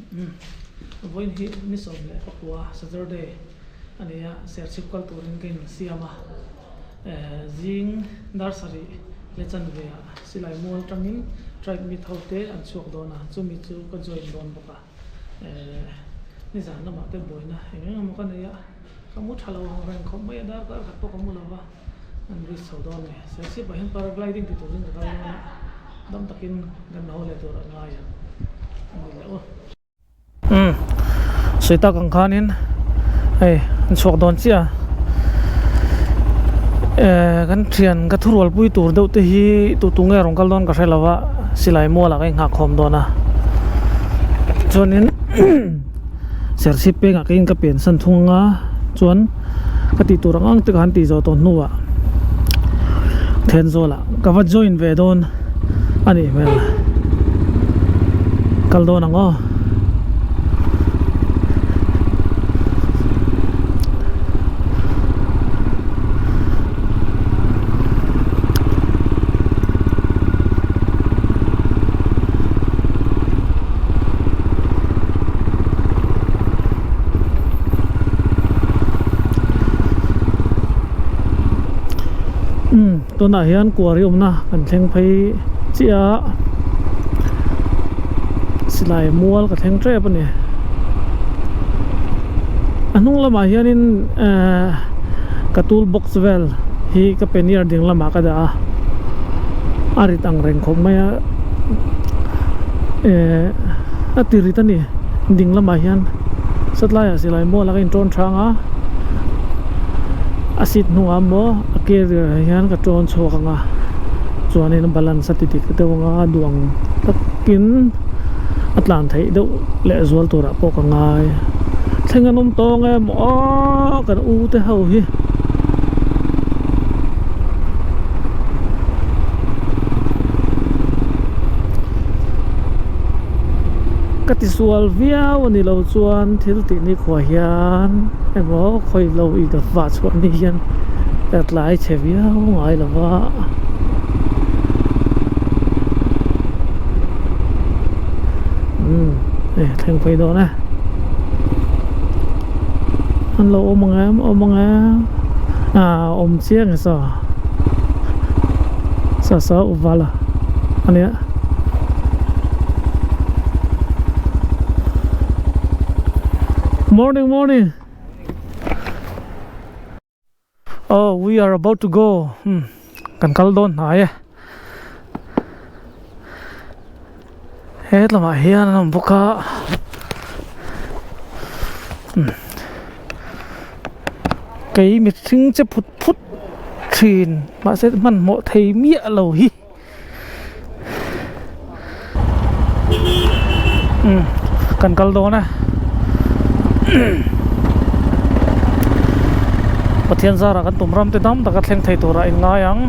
Vawiin hi ni 14 Saturday a ni a, Serchhip kal turin ka insiam a, zing dar sarih leh chanve ah silai mual tangin tribe meet ho te an chhuak dawn a, chumi chu ka join dawn bawk a, nizan lamah te buaina eng eng emaw ka nei a, ka mu tha lo ang reng khawp mai a, darkar khat pawh ka mu lo va, an risk chho dawn a ni. Serchhip ah hian paragliding ti turin ka kal dawn a, dam takin kan haw leh tur a ngai ang a ni leh aw. Umm sawi tak ang khanin hei an chhuak dawn chiah a eh kan thian ka thurual pui tur deuh te hi tu tu nge rawn kal dawn ka hre lo va silai mual ah ka inghak khawm dawn a chuanin serchhip pengah ka in ka pen san thung ang a chuan ka tih tur ang ang te ka han tih zawh tawh hnuah Thenzawl ah ka va join ve dawn a nih hmel kal dawn ang aw. Umm. Tunah hian kuari awmna kan thleng phei chiah a, silai mual ka thleng tep a ni. A hnung lamah hianin ehh ka tool box vel hi ka pannier ding lamah ka dah a, a rit ang reng khawp mai a, ehh a ti rit a ni ding lamah hian satlaiah silai mual a ka intawn hrang a, a seat hnungah maw. A carrier ah hian ka tawn chhuak ang a chuanin a balance a ti dik deuh ang a duang takin a tlan theih deuh leh zual turah pawh ka ngai thleng an awm tawng em aw kan u te ho hi. Ka ti sual viau a ni lo chuan thil tih ni khuah hian emaw khawi lo i vah chhuah ni hian. Ka tlai chhe viau ngai lo va. Umm hei thleng phei dawn e. An lo awm ang em awm ang em ah awm chiang e saw saw saw uvala a nia. Morning morning. Oh we are about to go hmm kan kal dawn hnai e he lamah hian an awm bawk a hmm kei mihring che phut phut thin mahse hmanhmawh thei miah lo hi. Umm kan kal dawn e Pathian zarah kan tum ram te dam taka thleng thei turah in ngai ang.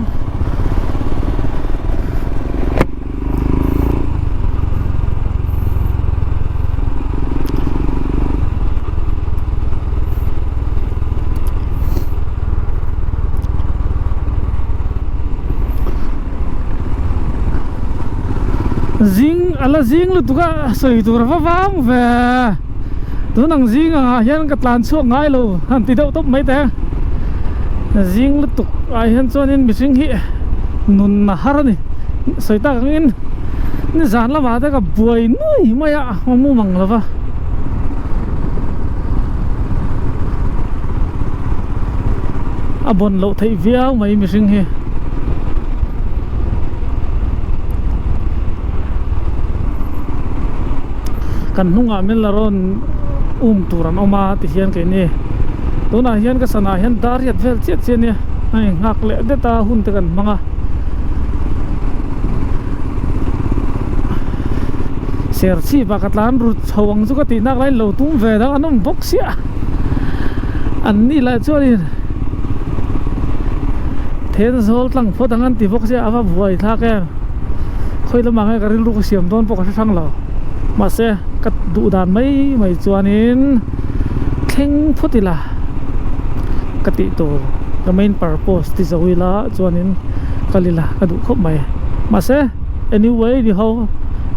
Zing a la zing lutuk a sawi tur va vang ve tun ang zing angah hian ka tlan chhuak ngai lo han ti deuh tawp mai teh zing lutuk ah hian chuanin mihring hi nun a har a ni sawi tak angin nizan lamah te ka buai nuai mai a a mum ang lo va. A bawn loh theih viau mai mihring hi. Kan hnungah min la rawn um tur an awm a ti hian keini tunah hian ka sana hian dar riat vel chiah chiah ania hei nghak leh det a hun te kan hmang a. Serchhip ah ka tlan rut chho ang chu ka tih nak laiin lo tum ve dang an awm bawk sia an nih lah chuanin Thenzawl tlang phawt ang an ti bawk sia a va buai thlak em khawi lamah nge ka rilru ka siam dawn pawh ka hre hrang lo mahse ka duh dan mai mai chuanin thleng phawt ila ka tih tur ka main purpose ti zo ila chuanin kal ila ka duh khawp mai mahse anyway ni ho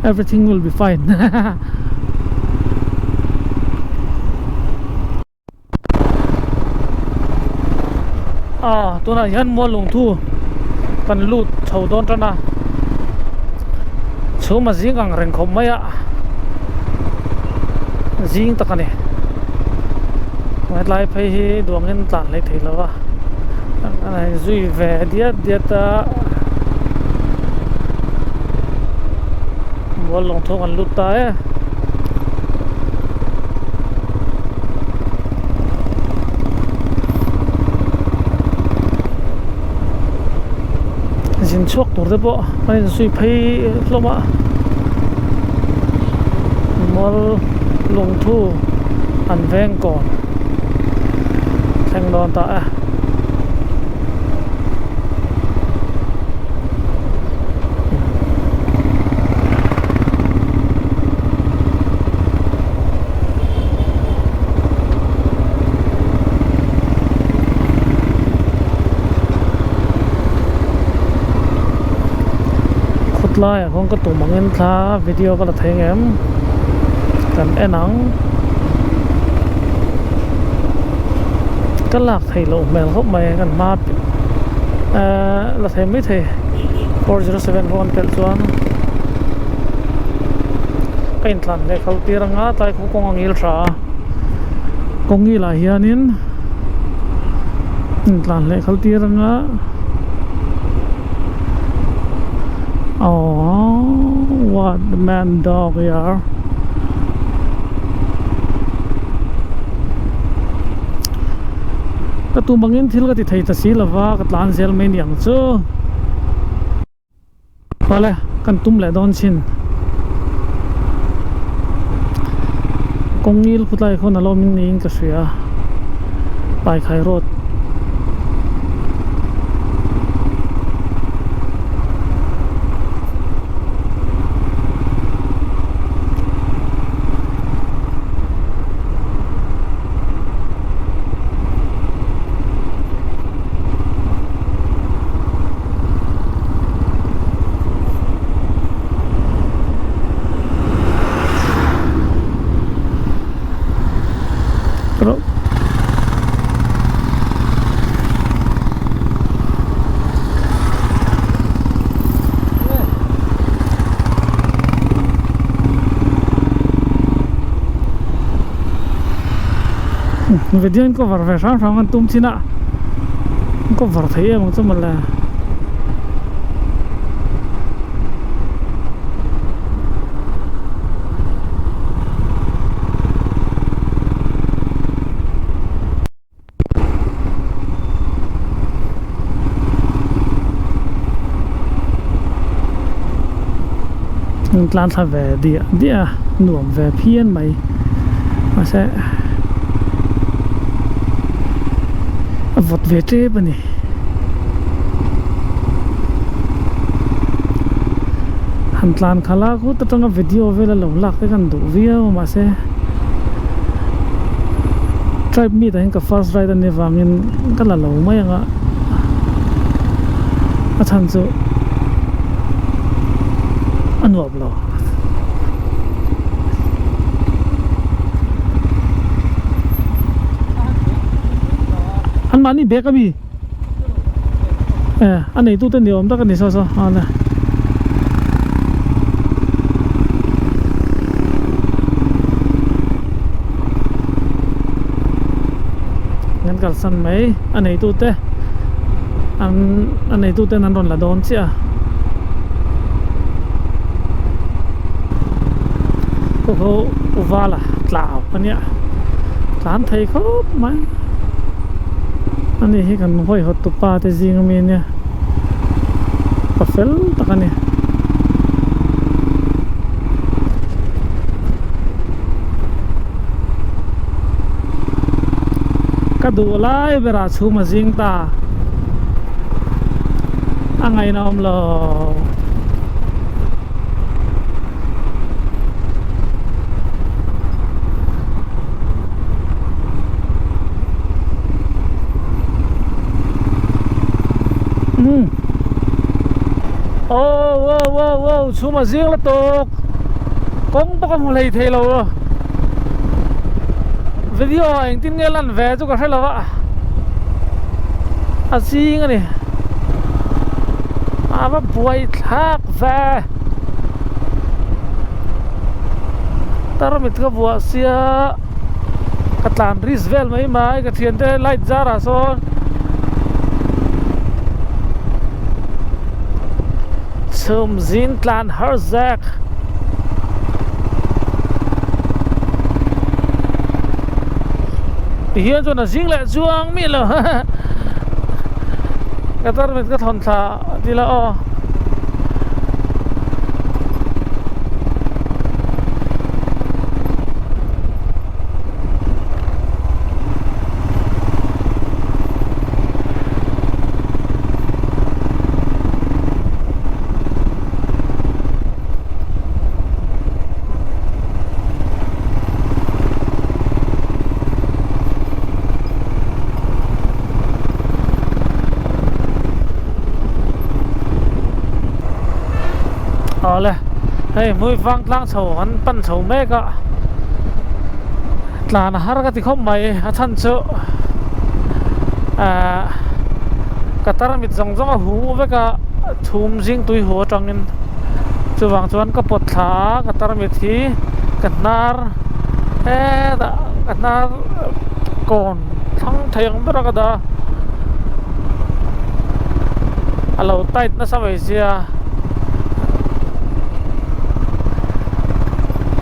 everything will be fine. A tunah hian mual lungthu kan lut chho dawn tan a chhum a zing ang reng khawp mai a zing tak a ni hetlai phei hi duangin tlan hlei thei lo va a zui ve diat diat a mual lungthu kan lut ta e. Zin chhuak tur te pawh a inzui phei hlawm a mual lungthu an veng kawn thleng dawn ta e. Khawtlaiah khawn ka tum angin thla video ka la thei ngem kan en ang ka lak theih loh hmel khawp mai kan hma ehh la thei maithei 407 pawh kan pelh chuan ka intlan leh kal tir anga tlai khaw kawng a ngil tha a kawng ngilah hianin intlan leh kal tir anga aww what man dog yaar. Ka tum angin thil ka ti thei ta si lova ka tlan zel mai niang chu. Awle kan tum leh dawn chin. Kawng ngil khutlai khawn a lo awm niin ka hria Paikhai road. Video in cover ve hrang hrang an tum chin a cover thei em ang chu mawle. Tlan thla ve diah diah a nuam ve phian mai mahse a vawt ve tep a ni. Han tlan khalh a khut atanga video vel a lo lak te khan duh viau a mahse tribe meet ah hian ka first ride a nih avangin ka la lo mai ang a a chhan chu a nuam lo. An mahni bag a mi. Eh a nei tute ni awm tak a ni saw saw a le. Kan kalsan mai a nei tute an a nei tuten an rawn la dawn chiah a. Khaw khaw uvala tlau a nia tlan thei khawp mai. Ani hi kan hawihhawt tu pa te zing ami ania pa fel tak a ni. Ka duh lai berah chhum a zing ta a ngaihna awm lo. Um oh wow wow wow chhum a zing la tawk kawng pawh ka hmu hlei thei lo video ah engtin nge lan ve chu ka hre lo a. A zing a ni. A va buai thlak ve. Tarmit ka buah sia ka tlan risk vel mai mai ka thiante light zar ah sawn chhum zing tlan har zek. Tihian chuan a zing leh chuang miah lo ka tarmit ka thawn thla ti la aw. Awle hei hmuifang tlang chho an pan chho mek a tlan a har ka ti khawp mai a chhan chu ahh ka tarmit zawng zawng a huh vek a chhum zing tui huh atangin chuvang chuan ka pawt thla a ka tarmit hi ka hnar hetah ka hnar kawn thlang thei ang ber a ka dah a a lo tight nasa mai sia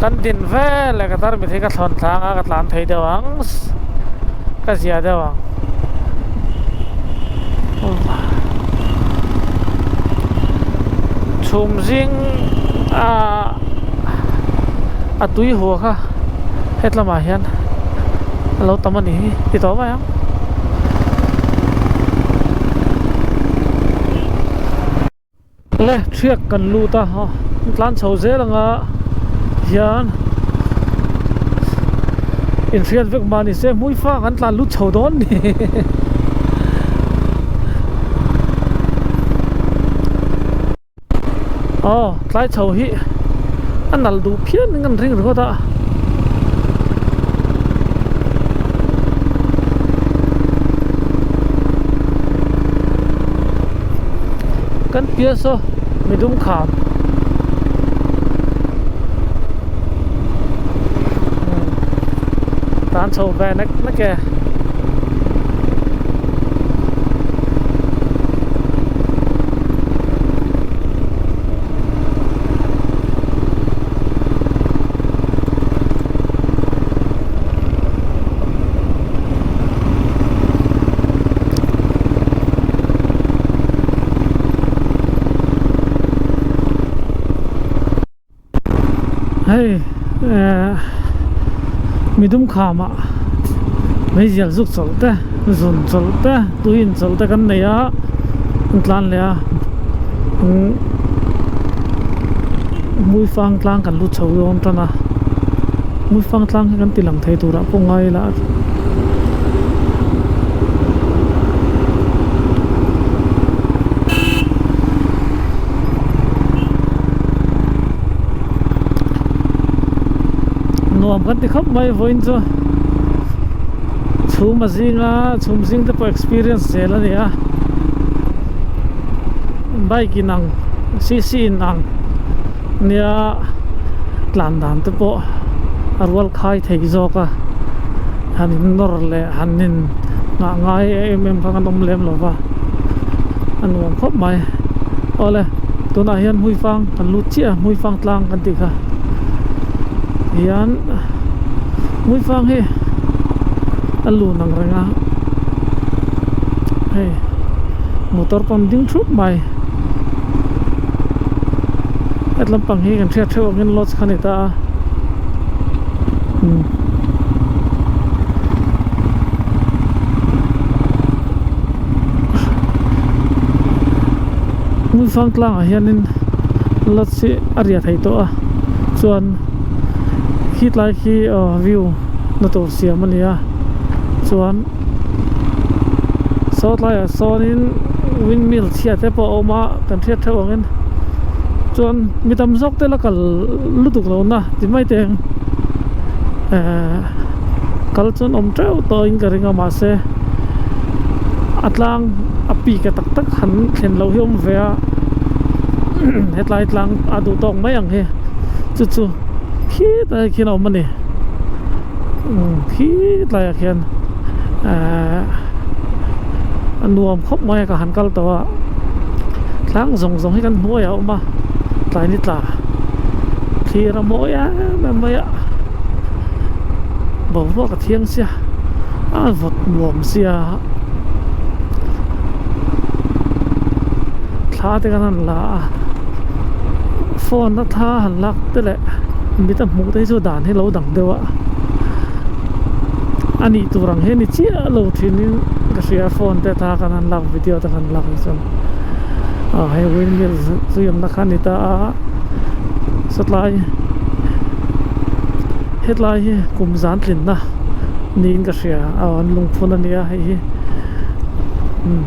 kan din vel leh ka tarmit hi ka thlawn thlang a ka tlan thei deuh ang ka zia deuh ang. Chhum zing ah a tui hua kha hetlamah hian a lo tam a ni hi ti tawh mai ang. Le thiak kan lut a tlan chho zel anga hian inhriat vek mah ni se hmuifa kan tlan lut chho dawn ni. Aw tlai chho hi a nal duh phian in kan ring ringawt a. Kan piah saw midum kham tan chho ve nek nek e. Hei eh midum khamah meizial zuk chawlh te zun chawlh te tui in chawlh te kan nei a an tlan leh a umm hmuifang tlang kan lut chho dawn tan a hmuifang tlang hi kan ti lang thei turah pawh ngai ila. Nuam kan ti khawp mai vawiin chu chhum a zing a chhum zing te pawh experience zel a ni a bike in ang cc in ang nia tlan dan te pawh a rual khai thei zawk a han in nawr leh han in nghah ngai em em kha kan awm lem lo va a nuam khawp mai awle tunah hian hmuifang kan lut chiah a hmuifang tlang kan tih kha hian hmuifang hi a lun ang reng a hei motor pawn ding thup mai hetlam pang hi kan hriat theuh angin lodge kha a ni ta a umm. Hmuifang tlangah hianin lodge hi a riah theih tawh a chuan khi tlai khi aw view na tur siam a ni a chuan saw tlaiah sawnin windmill chhia te pawh a awm a kan hriat theuh angin chuan mi tam zawk te la kal lutuk lo na ti mai te ang ehh kal chuan awm teuh tawhin ka ring a mahse a tlang. peak a tak tak han thlen loh hi a awm ve a hetlai tlang a duh tawk mai ang hi chu chu khilaiah khian a awm a ni khilaiah khian ehh a nuam khawp mai a ka han kal tawh a tlang zawng zawng hi kan hnuaiah a awm a tlai ni tla thlir a mawi em em mai a boruak a thiang sia a vawt nuam sia thla te kan han la a phone a thla han lak te leh mit a hmuh te hi chu dan hi lo dang deuh a a nih tur ang hi a ni chiah lo thin in ka hria phone te thla kan han lak video te kan lak hi chuan ah hei windmill zui awmna kha a ni ta a sawtlai hetlai hi kum zan tlinna niin ka hria aw an lungphun a nia hei hi umm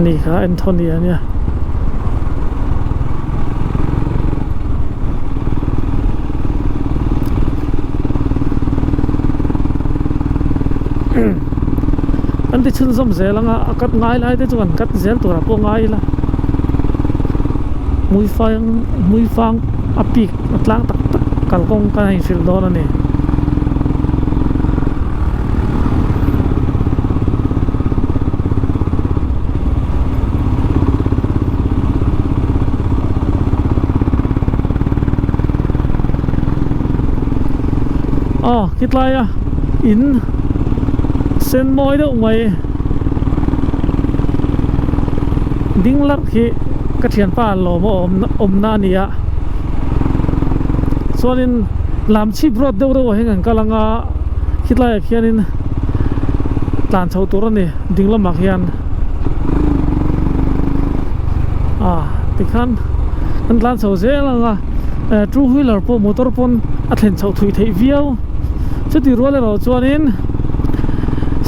ni kha Anthony a nia. An ti chhunzawm zel anga a cut ngai lai te chu an cut zel turah pawh ngai ila hmuifang hmuifang a peak a tlang tak tak kalkawng ka inhrilh dawn a ni. Aw khitlai a in sen mawi deuh mai ding larh khi ka thianpa lawm a awm awmna a ni a chuanin lam chhip road deuh deuh ah hian kan kal anga khitlai ah khianin tlan chho tur a ni ding lamah khian ah tikhan kan tlan chho zel ang a eh two wheeler pawh motor pawn a thlen chhoh thui theih viau chuti rual erawh chuanin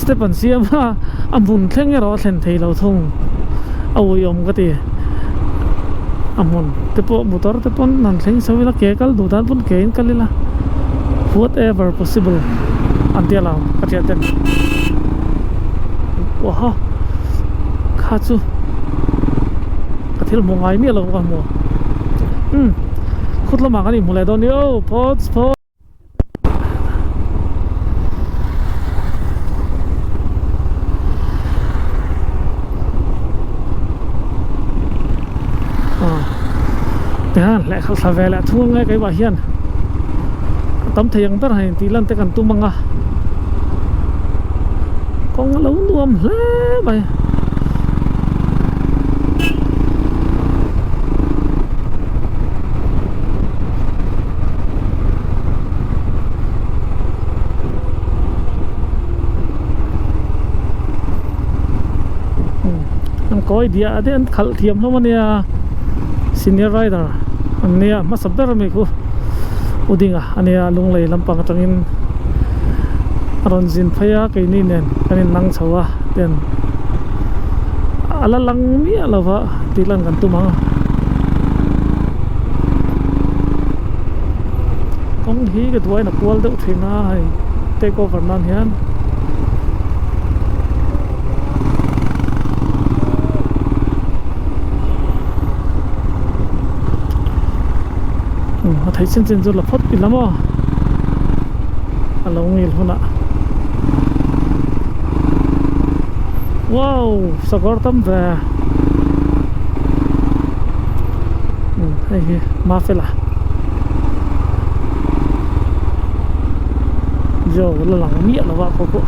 step an siam a a hmun thleng erawh a thlen thei lo thung a uiawm ka ti a hmun te pawh motor te pawn han thleng chho ila ke kal duh dan pawn ke in kal ila whatever possible an tia lo ka thian ten waha kha chu ka thil hmu ngai miah lo ka hmu umm khut lamah kan inhmu leh dawn ni aw phawt phawt. Tihian lehkha thla ve leh thung ange keimah hian a tam thei ang ber hei tih lan te kan tum ang a kawng a lo nuam hle mai. An kawi diah te an khalh thiam hlawm a nia senior rider an nia hmasa ber ami khu u dinga a nia lunglei lampang atangin a rawn zin phei a keini nen kan in nang chho a ten a la lang miah lo va tih lan kan tum ang a kawng hi ka duain a kual deuh thin a hei take over nan hian. A theih chin chin chu la phawt ila maw a lo ngil hunah wow sakawr tam ve hei hi mafela jo la lang miah lo a khaw pawh.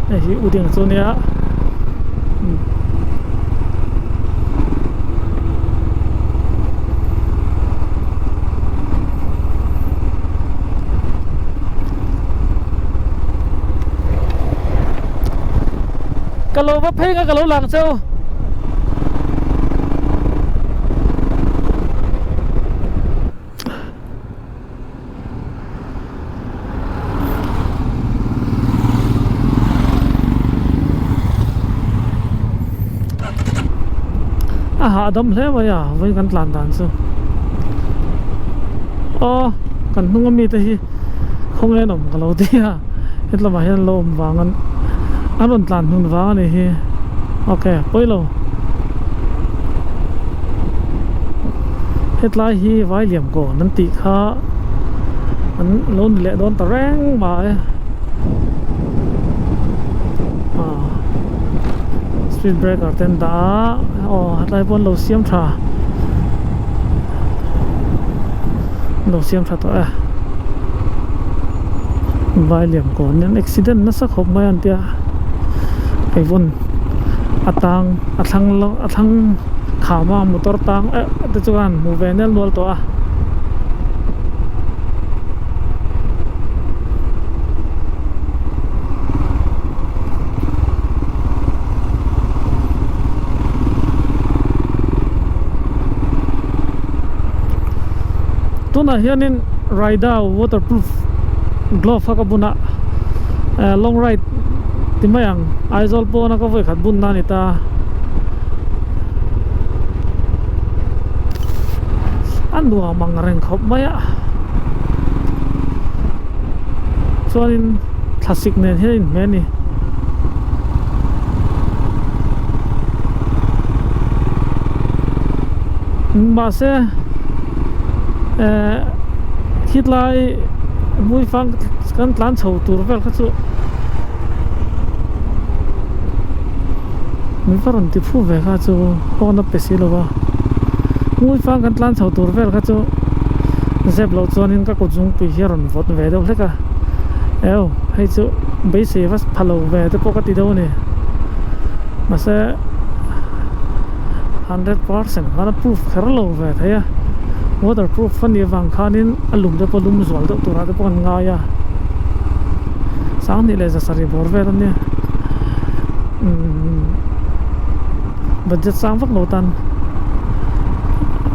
Hei hi u ding chu nia Ka lo va phei nga ka lo lang cheu. A hahdam hle mai a vawiin kan tlan dan chu aw kan hnung ami te hi khawnge an awm ka lo ti a hetlamah hian an lo awm vang an an rawn tlan hnun vang a nih hi ok pawi lo hetlai hi vai liam kawn an tih kha an lo ni leh dawn ta reng mai ah speed breaker te an dah a aw hetlai pawh an lo siam tha an lo siam tha tawh e vai liam kawn hian accident nasa khawp mai a an tia keipawn a tang a thlang a thlang kham a motor tang eh te chuan hmu ve nel nual tawh a. Tunah hianin Raida waterproof glove kha ka bun a eh long ride ti mai ang Aizawl pawna ka vawi khat bun na a ni ta. A nuam ang reng khawp mai a chuanin thlasik nen hian a inhmeh a ni. Mahse eh khitlai hmuifang kan tlan chho tur vel kha chu Min va rawn ti phu ve kha chu pawn a pe si lo va Hmuifang kan tlan chho tur vel kha chu zep loh chuanin ka kut zungpui hi a rawn vawt ve deuh hlek a eo hei chu beisei va pha lo ve te pawh ka ti deuh a ni mahse 100% khan a proof kher lo ve thei a waterproof a nih avang khanin a lum te pawh lum zual deuh turah te pawh kan ngai a sanghnih leh zasarih bawr vel a nia. Umm budget sang vak lo tan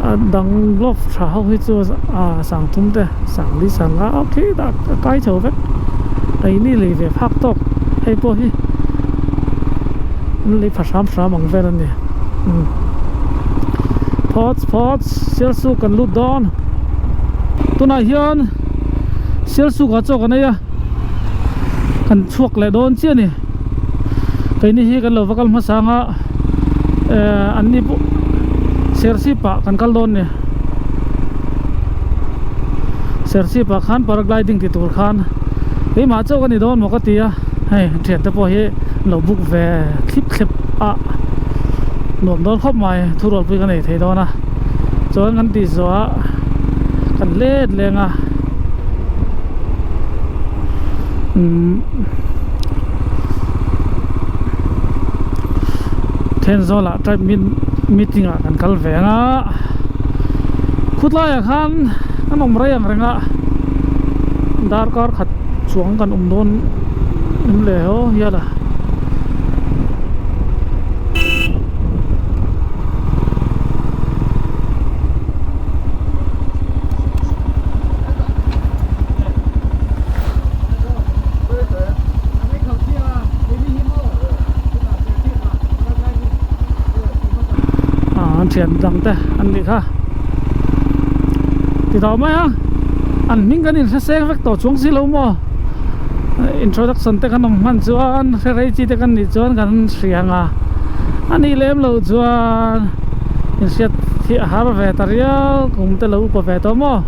a dang glove tha ho hi chu a sang thum te sang li sang nga ok dah a kai chho vek keini lei ve phak tawk hei pawh hi an lei pha hram hram ang vel a ni umm phawt phawt sialsuk kan lut dawn tunah hian sialsuk ah chaw kan ei a kan chhuak leh dawn chiah a ni. Keini hi kan lo va kal hmasa anga eh an ni pawh Serchhip ah kan kal dawn ni Serchhip ah khan paragliding ti tur khan keimah chauh ka ni dawn maw ka ti a hei thian te pawh hi lo book ve thlip thlep a nuam dawn khawp mai thurualpui ka nei thei dawn a chuan kan tih zawh ah kan let leng a umm. Thenzawl ah tribe meet meeting ah kan kal ve ang a khutlai ah khan an awm rei ang reng a darkar khat chuang kan awm dawn em le haw hial a. An thian dang te an nih kha ti tawh mai a an hming kan inhre seng vek tawh chuang si lo maw introduction te kan awm hman chuan hre rei chi te kan nih chuan kan hria ang a a nih lem loh chuan inhriat hi a har ve ta riau kum te lo upa ve tawh maw.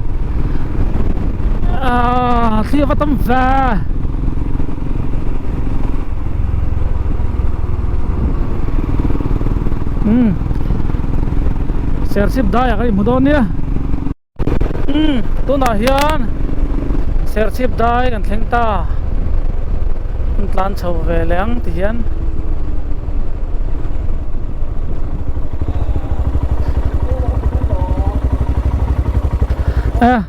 Aaa thli a va tam ve umm serchhip daiah kan inhmu dawn nia umm tunah hian serchhip dai kan thleng ta an tlan chho ve leh ang ti hian. Eh.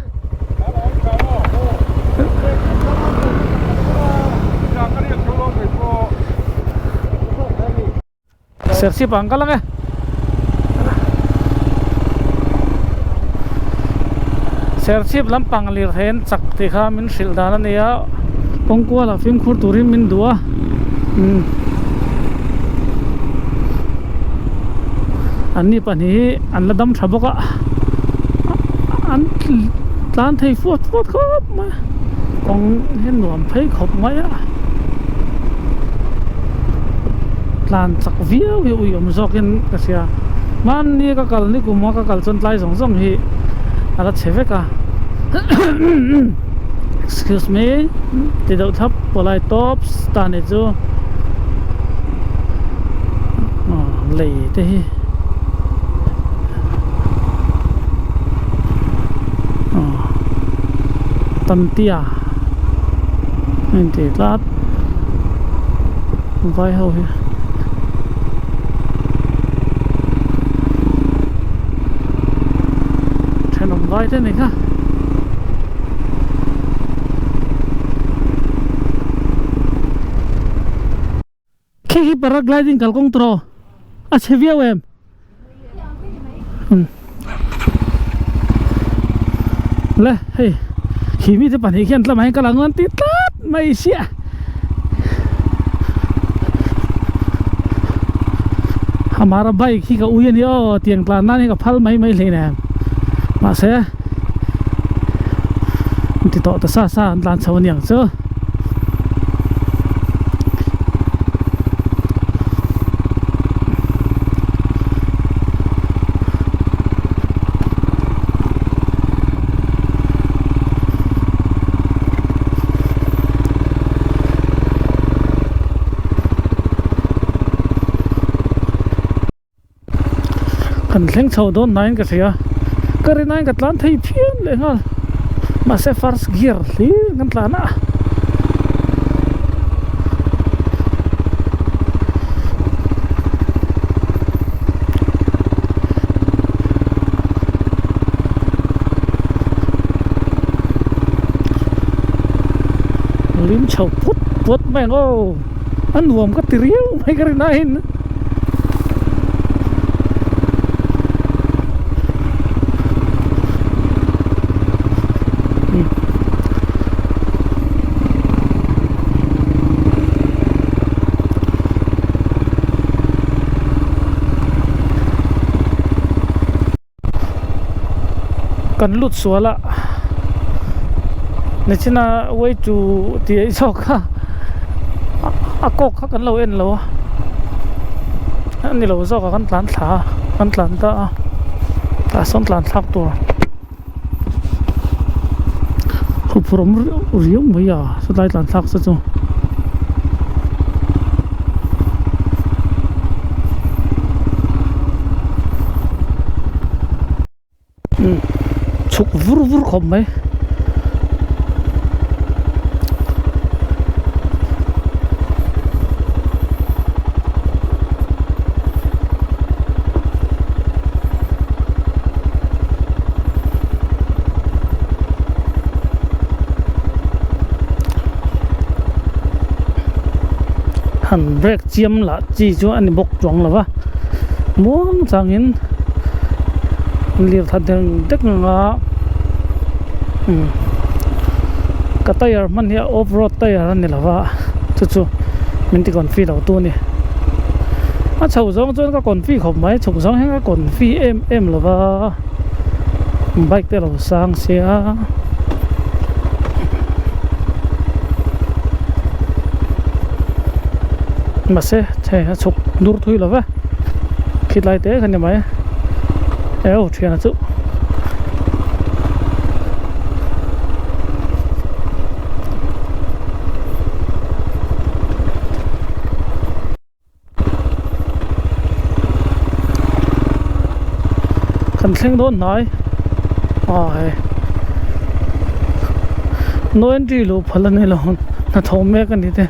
Serchhip ang kal ang e. Serchhip lampang lirthei an chak tih kha min hrilh dan a nia. Kawng kualah fimkhur turin min duh a. Umm. Anni pahnih hi an la dam tha bawk a an tlan thei fuat fuat khawp mai a kawng hi nuam phei khawp mai a tlan chak viau hi ui awm zawkin ka hria hmanni ka kal ni kum a ka kal chuan tlai zawng zawng hi a la chhe vek a excuse me ti deuh thlap pawlai tawp ta ni chu. Lei te hi Tantia a inti tlat vai ho hi thenawm vai te ni kha. Khi hi paragliding kalkawng tawh a chhe viau em le hei khi mite pahnih khian tlama hian ka la ngan ti tlat mai sia amara bike hi ka ui a ni aw tiang tlan nan hi ka phal mai mai hlei nen mahse ti tawh ta sa sa an tlan chho aniang chu. Kan thleng chho dawn hnaiin ka hria ka rin aiin ka tlan thei phian leh nghal mahse first gear hlir kan tlan a. Lim chho put put mai ang aw a nuam ka ti riau mai ka rin aiin. Kan lut sual a nichina way to tih eih zawk kha a kawk kha kan lo en lo a a ni lo zawk a kan tlan thla a kan tlan ta a tah sawn tlan thlak tur huphurh awm riau mai a satlai tlan thlak se chu. Chhuk vur vur khawp mai. Han brake chiam lah chi chu a ni bawk chuang lo va muang changin lirthei deng dek anga umm ka tyre hman hi off road tyre a ni lo va chu chu min ti confi lo tu a ni a chho zawng chuan ka confi khawp mai chhuk zawng hian ka confi em em lo va bike te a lo sang sia. Mahse hei a chhuk dur thui lo ve khitlai te kha ni mai eo thiana chu. Kan thleng dawn hnai ah hei no entry luh phal a ni lo hnathawh mek a ni te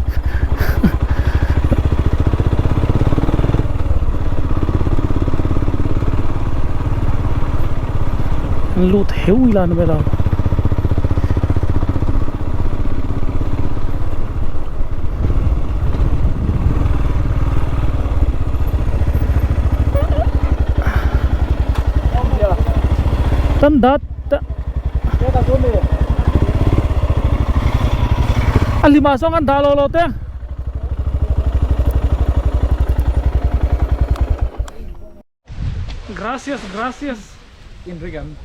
an lut heu ila ni mai lo. Tan dat a limah sawn kan dah lo lo te. Gracias gracias. In ring em?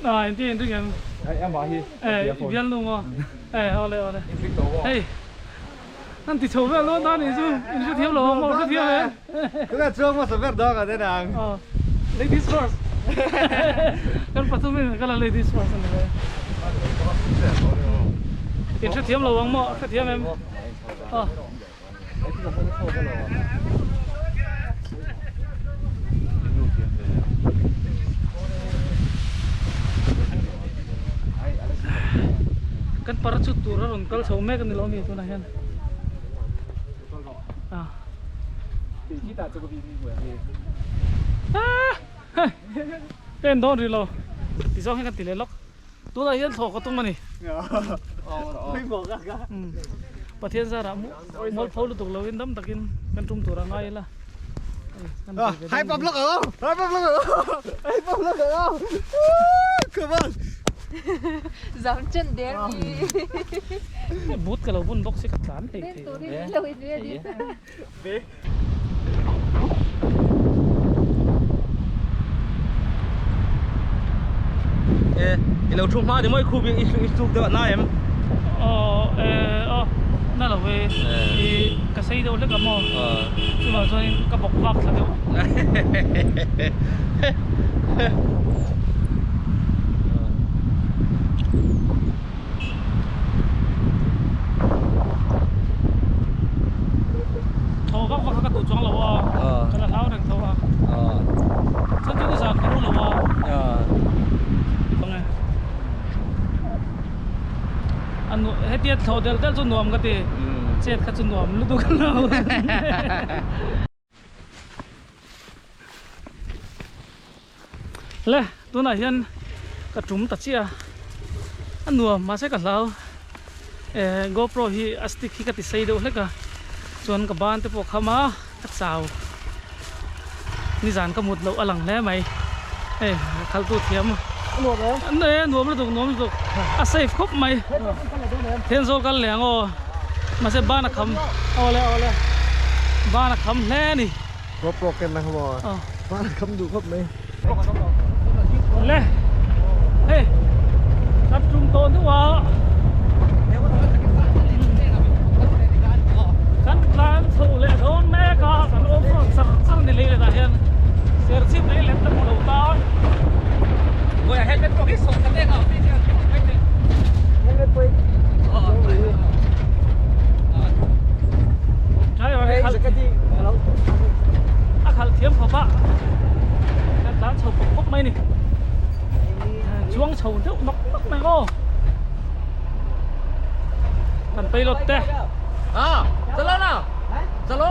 Ah inti in ring em? Hei amah hi Eh i bialnu maw? Eh awle awle. In ring tawh maw? Hei an ti chho vel dawn ta nih chu in hrethiam lo ang maw hrethiam em? Tunah chuang hmasa ber dawn ang den ang. Aw ladies first. Kan pathum in ka la ladies first ani ve. In hrethiam lo ang maw hrethiam em? Aw. Kan parachute tur a rawn kal chho mek a ni lo mi tunah hian ah ka en dawn rih lo ti zawng hian ka ti leh lawk. Tunah hian thlawh ka tum a ni. Pathian zarah mualpho lutuk loin dam takin kan tum tur a ngai ila. Hai pap lak ang! Hai pap lak ang! Hai pap lak ang! Come on! Zam chen der mi. Boot ka lo bun bawk si ka tlan thei thei. E i lo thu hma ni mawi khup i i tuk deuh a na em? Aw e aw na lo e i ka sei deuh hlek a maw chuvang chuanin ka bawk vak thla deuh. Thaw vak vak kha ka duh chuang lo a, ka la hlau reng tho a. Chuan chu nizan ka mu lo a. A nu hetia thlawh del del chu nuam ka ti, chet kha chu nuam lutuk lo. Le tunah hian ka tum ta chiah a a nuam mahse ka hlau eh gopro hi a stick hi ka ti sei deuh hlek a chuan ka ban te pawh kham a ka chau nizan ka mut loh a lang hle mai hei khaltu thiam e nuam lutuk nuam lutuk a safe khawp mai Thenzawl kal leh ang aw mahse ban a kham awle awle ban a kham hle a ni. GoPro ken ang maw? Ban a kham duh khawp mai. Le hei kan tum tawh hnu ah kan tlan chho leh dawn mek a kan off road char char ni lei leh tah hian serchhip lei let la hmu lo ta. Helmet pawh hi sawm khat eng a awm Helmet pawh hi A khalh thiam khawp a kan tlan chho pawp pawp mai a ni chuang chho deuh nawk nawk mai aw kan pilot te chalo na chalo.